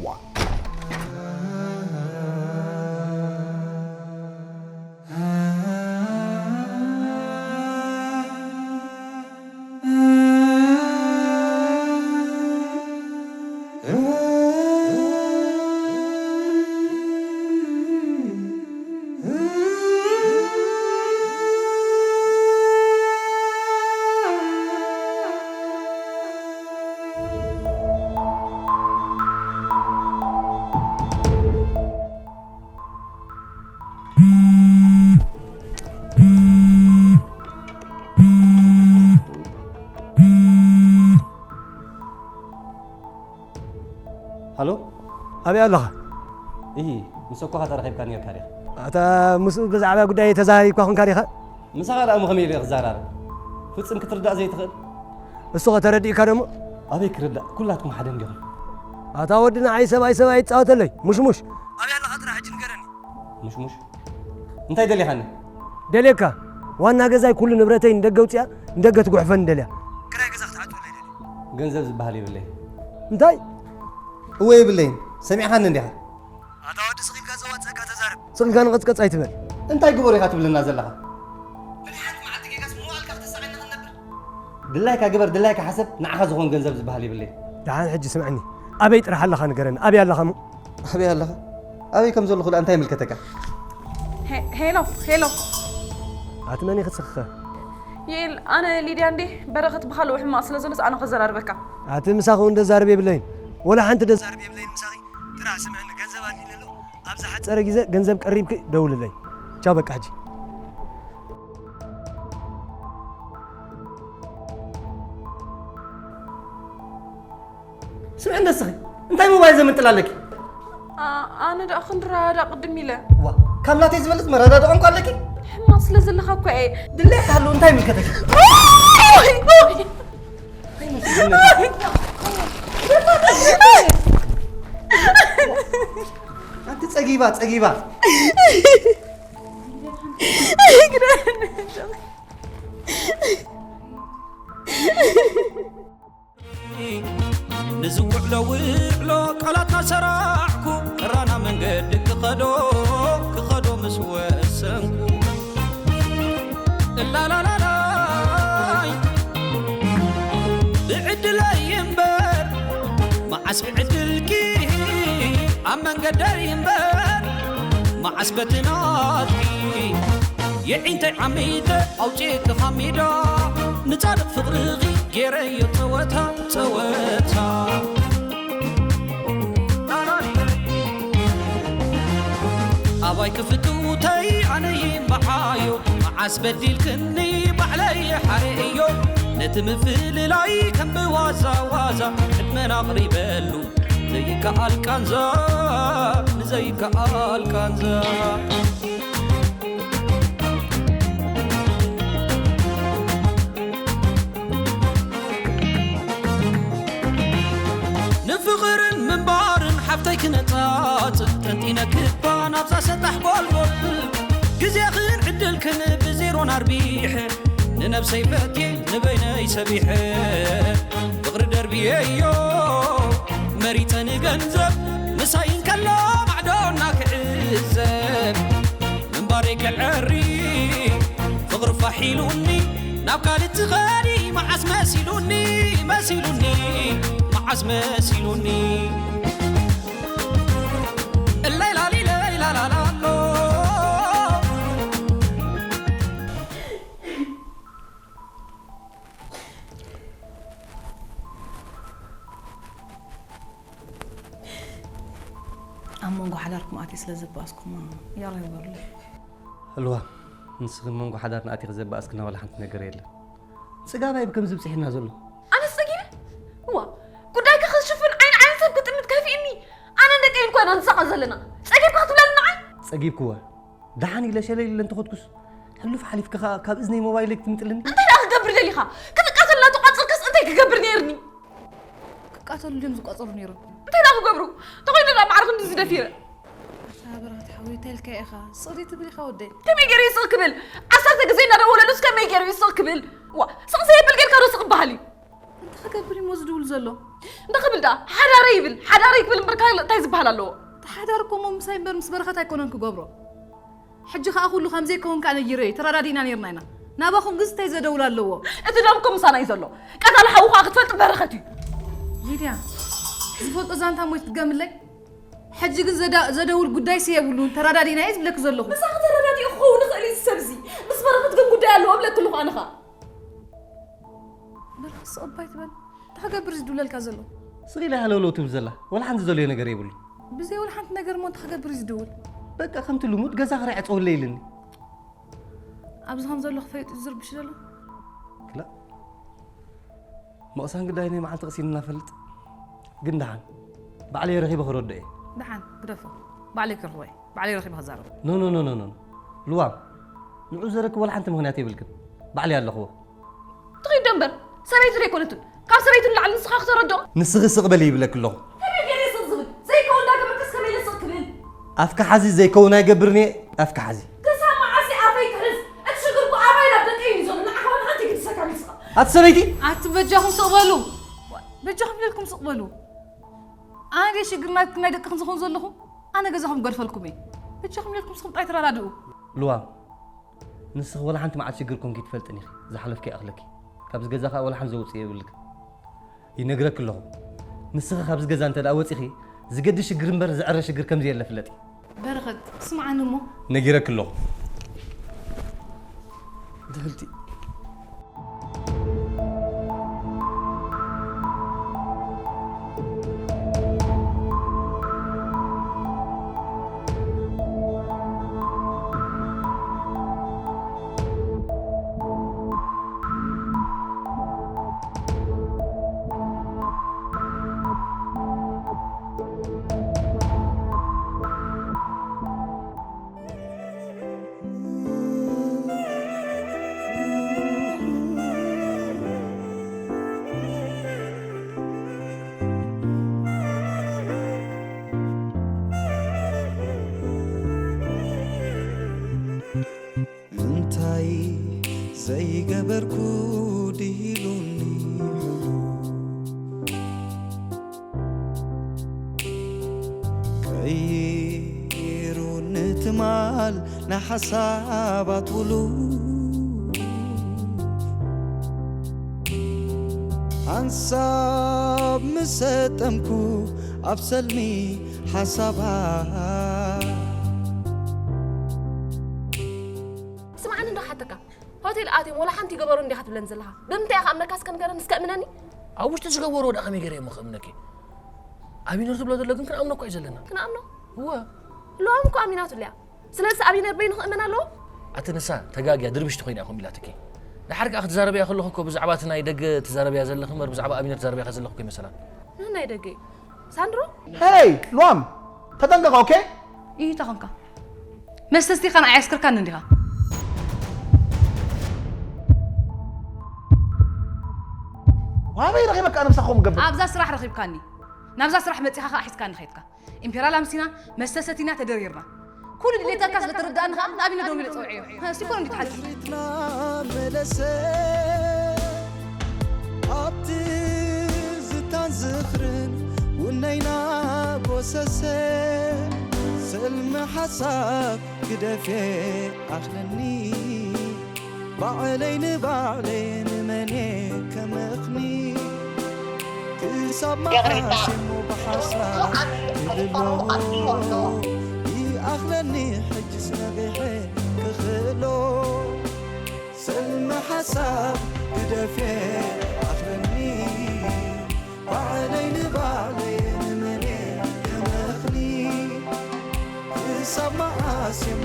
ዋ። ሃሎ? ኣበይ ኣለኻ? እሂ፣ ምስ ኣኮኻ ተራኺብካ ነርካ ዲኻ? ኣታ ምስኡ ብዛዕባ ጉዳይ ተዛራሪብካ ኹንካ ዲኻ? ምሳኻ ደኣ እሞ ከመይ ኢለ ክዘራረብ? ፍጽም ክትርዳእ ዘይትኽእል? እሱ ኸ ተረዲእካ ደሞ? ኣበይ ክርዳእ? ኩላትኩም ሓደ እንዲኹም። ኣታ ወዲ ንዓይ ሰብኣይ ሰብኣይ ይጻወተለይ። ሙሽሙሽ። ኣበይ ኣለኻ ጥራሕ ሕጂ ንገረኒ። ሙሽሙሽ? እንታይ ደሊኻኒ? ደልየካ። ዋና ገዛይ ኩሉ ንብረተይ ንደገ ውጽኣ፣ ንደገ ትጉሕፈኒ ደልያ። ክራይ ገዛ ክትዓጽወለይ ደልየ። ገንዘብ ዝበሃል የብለይ። እንታይ? እወ የብለይን። ሰሚዕኻኒ እንዲኻ? ኣታ ወዲ ስቕ ኢልካ ዘዋጽኣካ ተዛረብ። ስቕ ኢልካ ንቐጽቀጽ ኣይትበል። እንታይ ግበሩ ኢኻ ትብለና ዘለኻ? በል ሓንቲ መዓልቲ ጌጋስ መዋእልካ ክተሳቐየና ክንነብር? ድላይካ ግበር፣ ድላይካ ሓሰብ፣ ንዓኻ ዝኾን ገንዘብ ዝበሃል የብለይን። ደሓን ሕጂ ስምዐኒ። ኣበይ ጥራሕ ኣለኻ ንገረኒ። ኣበይ ኣለኻ እሞ? ኣበይ ኣለኻ? ኣበይ ከም ዘለኹ ደኣ እንታይ ይምልከተካ? ሄ-፣ ሄሎ፣ ሄሎ። ኣቲ መን ኢኺ ስኽኸ? ይኤል፣ ኣነ ሊድያ እንዴ፣ በረኸት ብኻልኡ ሕማቕ ስለ ዘሎስ ኣነ ከዘራርበካ። ኣቲ ምሳኺ እውን ደዛርብ የብለይን። ወላ ሓንቲ ደዛርብ የብለይን ምሳኺ። ጥራሕ ስምዕኒ፣ ገንዘብ ኣድልይኒ ኣሎ። ኣብ ዝሓጸረ ግዜ ገንዘብ ቀሪብኪ ደውልለይ። ቻው በቃ ሕጂ። ስምዒ እንዶ እስኺ፣ እንታይ ሞባይል ዘምንጥል ኣለኪ? ኣ-፣ ኣነ ደኣ ክንረዳዳእ ቅድም ኢለ። ዋ፣ ካብ ናተይ ዝበልጽ መረዳድኦ እንኳ ኣለኪ? ሕማቕ ስለ ዘለኻ እኮ እየ። ድሌት ኣሎ፣ እንታይ ይምልከተኪ? ኣንቲ ጸጊባ፣ ጸጊባ። ንዝውዕሎ ውዕሎ ቃላትና ሰራዕኩ፣ ጥራና መንገዲ ክኸዶ፣ ክኸዶ ምስ ወሰንኩ። እላላላላይ፣ ብዕድለይ እምበር፣ መዓስ ብዕድልኪ፣ ኣብ መንገደይ እምበር፣ መዓስ በቲ ናትኪ። የዒንተይ ዓሚተ ኣውፅኤ ክኻሚዳ፣ ንፃድቕ ፍቕርኺ ገይረዮ ፀወታ፣ ፀወታ። ኣባይ ክፍትውተይ ኣነ ይምበዓዮ፣ መዓስ በዲልክኒ ባዕለይ ሓርኤዮ። ነቲ ምፍልላይ ከም ብዋዛ ዋዛ ዕድመና ኣቕሪበሉ፣ ዘይከኣል ቃንዛ፣ ንዘይከኣል ቃንዛ። ንፍቕርን ምንባርን ሓፍተይ ክነጻጽ፣ ጠንጢነ ክባ ናብዛ ሰጣሕ ጎልጎል። ግዜኽን ዕድልክን ብዜሮን ኣርቢሐ፣ ንነብሰይ ፈትየ ንበይነይ ሰቢሐ። ፍቕሪ ደርብየዮ መሪጸ ንገንዘብ፣ ምሳይ እንከሎ ማዕዶና ክዕዘብ። ምንባረይ ክዐሪ ፍቕሪ ፋሕ ኢሉኒ፣ ናብ ካልእ ትኸዲ መዓስ መሲሉኒ፣ መሲሉኒ፣ መዓስ መሲሉኒ። እለይ ላሊለይ ላላላሎ። ኣብ መንጎ ሓዳርኩም ኣትየ ስለ ዘባእስኩማ፣ ያላ ይበሩለይ። ህልዋ፣ ንስኺ መንጎ ሓዳርና ኣቲኺ ዘባእስክና ዋላ ሓንቲ ነገር የለን። ጽጋብ ኣይ ብከምዚ ብጽሒና ዘሎ። ኣነስ ጸጊበ? እዋ፣ ጉዳይካ ክሽፍን ዓይኒ ዓይኒ ሰብ ክጥምት ከፊእኒ። ኣነ ደቀይ እንኳ ኢና ንሳቐ ዘለና። ጸጊብካ ክትብለኒ ንዓይ? ጸጊብክዋ። ደሓን ኢለ ሸለል ኢለ እንተኸድኩስ፣ ሕሉፍ ሓሊፍኪ ኸኣ ካብ እዝነይ ሞባይለይ ክትምጥልኒ? እንታይ ደኣ ክገብር ደሊኻ? ክትቃተል እናተቋጸርካስ እንታይ ክገብር ነይርኒ? ክቃተሉ ድዮም ዝቋጸሩ ነይሮም? እንታይ ደኣ ክገብሩ? ተኾይኑ ደኣ ማዕረ ክንድዚ ደፊረ። ኣታ በረኸት ሓወይ፣ እንታይ ኢልካ ኢኻ? ስቕ ዘይትብል ኢኻ ወደይ። ከመይ ገይሩ ይስቕ ክብል? ዓሰርተ ግዜ እናደወለሉስ ከመይ ገይሩ ይስቕ ክብል? ዋ፣ ስቕ ዘየብል ጌርካ ዶ ስቕ በሃል እዩ? እንታይ ክገብር እዩ እሞ ዝድውል ዘሎ? እንታይ ክብል ደኣ? ሓዳረይ ይብል። ሓዳረይ ክብል እምበር ካልእ እንታይ ዝበሃል ኣለዎ? እቲ ሓዳር እኮ እሞ ምሳይ እምበር ምስ በረኸት ኣይኮነን ክገብሮ። ሕጂ ከኣ ኩሉ ከም ዘይከውን ከኣ ነጊረዮ። ተረዳዲእና ነይርና ኢና። ናባኹም ግን እንታይ ዘደውል ኣለዎ? እቲ ደም እኮ ምሳና እዩ ዘሎ። ቀታሊ ሓዉ ከኣ ክትፈልጥ በረኸት እዩ። ሊድያ፣ ዝፈልጦ ዛንታ እሞ ይትድገምለይ። ሕጂ ግን ዘዳ-፣ ዘደውል ጉዳይሲ የብሉን። ተረዳዲእና እየ ዝብለኪ ዘለኹ። ምሳኺ ተረዳዲኡ ክኸውን ይኽእል እዩ እዚ ሰብ እዚ። ምስ በረኸት ግን ጉዳይ ኣለዎ እብለኪ ኣለኹ ኣነ ኸኣ። በረኸት ስቕ እባ ኣይትበል። እንታይ ክገብር እዩ ዝድውለልካ ዘሎ? ስቕ ኢላ ሃለውለው ትብል ዘላ። ወላ ሓንቲ ዘልዮ ነገር የብሉን። ብዘይ ወላ ሓንቲ ነገር እሞ እንታይ ክገብር እዩ ዝድውል? በቃ ከምቲ ልሙድ ገዛ ክርዕጸውለይ ኢሉኒ። ኣብዚ ከም ዘለኹ ፈሊጡ ዝርብሽ ዘሎ? ክላእ። ምቕሳን ግዳይ ናይ መዓልቲ ቀሲንና ፈልጥ። ግን ደሓን። ባዕለይ ረኺበ ክረድኦ እየ። ደሓን፣ ግደፎ። ባዕለይ ክረኽቦ እየ። ባዕለይ ረኺበ ክዛረቦ። ኖ፣ ኖ፣ ኖ፣ ኖ፣ ኖ። ልዋም። ንዑ ዘረክብ ወላ ሓንቲ ምኽንያት የብልክን። ባዕለይ ኣለኽዎ። ትኺድ ዶ እምበር፣ ሰበይቱ ዶ ኣይኮነትን? ካብ ሰበይቱ ንላዕሊ ንስኻ ክተረድኦ? ንስኺ ስቕ በሊ ይብለኪ ኣለኹ። ከመይ ገይረ ስቕ ዝብል? ዘይከውን እንዳገበርከስ ከመይ ኢለ ስቕ ክብል? ኣፍካ ሓዚ ዘይከውን ኣይገብርን እየ፣ ኣፍካ ሓዚ። ክሳብ መዓስ እየ ኣፈይ ክሕዝ? እቲ ሽግር እኮ ኣባይ ናብ ደቀይ እዩ ዘሎ። ንዓኻ ዋላ ሓንቲ ግድሰካ ቢልስኻ። ኣቲ ሰበይቲ! ኣቲ በጃኹም ስቕ በሉ። በጃኹም ኢለልኩም ስቕ በሉ። ኣነ ድየ ሽግር ናይ፣ ናይ ደቅኽን ዝኾን ዘለኹ? ኣነ ገዛኹም ገድፈልኩም እየ። በጃኹም ኢለልኩም ስኹም ጥራይ ተረዳድኡ። ልዋም፣ ንስኺ ወላ ሓንቲ መዓልቲ ሽግር ኮንኪ ትፈልጥን ኢኺ። ዝሓለፍኪ ይኣኽለኪ። ካብዚ ገዛ ኸኣ ወላ ሓንቲ ዘውጽእ የብልክን። ይነግረኪ ኣለኹ። ንስኺ ካብዚ ገዛ እንተ ደኣ ወጺኺ፣ ዝገድድ ሽግር እምበር ዝዕረ ሽግር ከም ዘየለ ፍለጢ። በረኸት፣ ስምዓኒ እሞ። ነጊረኪ ኣለኹ። ድህልቲ። እንታይ ዘይገበርኩ ድሂሉኒ ሕሉ ቀይሩ ንትማል ንሓሳባት ውሉ ሓንሳብ ምስ ሰጠምኩ ኣብ ሰልሚ ሓሳባ ስምዓኒ እንዶ ሓተካ ሆቴል ኣትዮም ወላ ሓንቲ ይገበሩ እንዲኻ ትብለን ዘለኻ ብምንታይ ኢኻ እምነካ እስከ ንገረኒ እስከ እምነኒ ኣብ ውሽጢ ዝገበርዎ ደኣ ከመይ ገይረ እሞ ክእምነኪ ኣቢነር ትብሎ ዘሎ ግን ክንኣምኖ እኮ እዩ ዘለና ክንኣምኖ እወ ሎሚ እኮ ኣሚናትሉ እያ ስለዚ ኣቢነር በይኑ ክእመን ኣለዎ ኣቲ ንሳ ተጋግያ ድርብሽቲ ኮይና እያ ከምኡ ኢላትኪ ደሓር ከኣ ክትዛረብያ ከለኹ እኮ ብዛዕባ እቲ ናይ ደገ ትዛረብያ ዘለኺ እምበር ብዛዕባ ኣቢነር ትዛረብያ ዘለኹ እኮ ይመሰላን ናይ ደገ እዩ ሳንድሮ ሄይ ሉዋም ተጠንቀቕ ኦኬ እዩ ተኾንካ መስተ ስቲኻ ንዓይ ኣስክርካኒ እንዲኻ ዋበይ ረኺበካ ኣነ ምሳኻ ከምኡ ገብር ኣብዛ ስራሕ ረኺብካኒ ናብዛ ስራሕ መጺኻ ኸኣ ሒዝካኒ ኸይድካ ኢምፔራል ኣምሲና መስተ ሰቲና ተደሪርና ኩሉ ድሌታካ ስለ ተረዳኣኒ ኸኣ ንኣብነት ደዊለ ጸውዐዮ እሱ ኮነ እንዲ ትሓልፍ ድሕሪትና መለሰ ኣብ ትዝታን ዝኽርን ውነይና ጎሰሰ ሰልሚ ሓሳብ ግደፌ ኣኽለኒ ባዕለይ ንባዕለይ ንመን ከመኽኒ ክሳብ መዓስ እሞ ብሓሳብ ክልሎ ይኣኽለኒ ሕጅስ ነቒሐ ክኽእሎ ሰልሚ ሓሳብ ግደፌ ኣኽለኒ ባዕለይ ንባዕለይ ንመን ከመኽኒ ክሳብ መዓስ እሞ